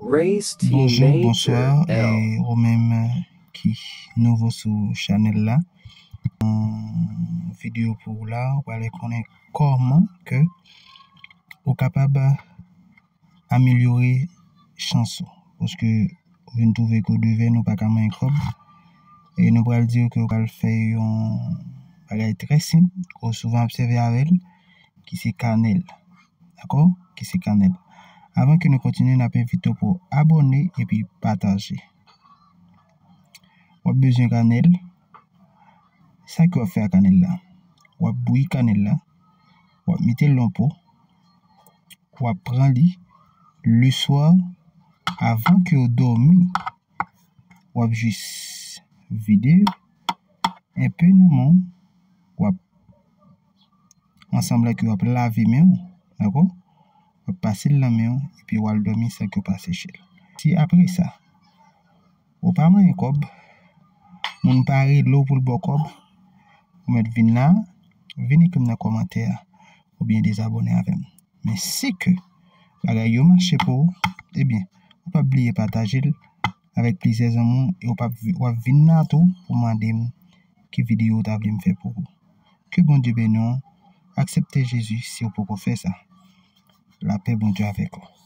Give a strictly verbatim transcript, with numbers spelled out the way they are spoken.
Raise Bonjou, bonswa, e ou menm ki nouvo sou chanèl la. Yon videyo pou ou la, ou pral konnen kòman ke ou kapab amelyore chans ou. Paske ou vin twouve ke ou devèn, ou pa ka manyen kòb. E nou pral di w ke ou pral fè yon bagay trè senp, ke ou souvan obsève avè l, ki se kanèl. Dakò? Ki se kanèl. Avan ke nou kontinye, n ap envite w pou abòne epi pataje. W ap bezwen kanèl. Sa ke w ap fè ak kanèl la? W ap bouyi kanèl la. W ap mete l nan po. W ap pran li. Leswa, avan ke w dòmi, w ap jis vide enpe nan men w. W ap ansanm lè ke w ap lave men w, dakò? W ap pase l nan men w, epi w al dòmi san ke w pa seche l. Si apre sa, ou pa manyen kòb, moun pa rele w pou l ba w kòb, ou mèt vin la, vin ekri m nan kòmantè a, oubyen dezabòne avè m. Men si ke bagay yo mache pou ou, ebyen, ou p ap bliye pataje l avèk plizyè zanmi w, e ou p ap, w ap vin la tou pou mande m ki videyo ou ta vle m fè pou ou. Ke Bondye beni w. Aksepte Jezi si w poko fè sa. Lapè Bondye avèk ou.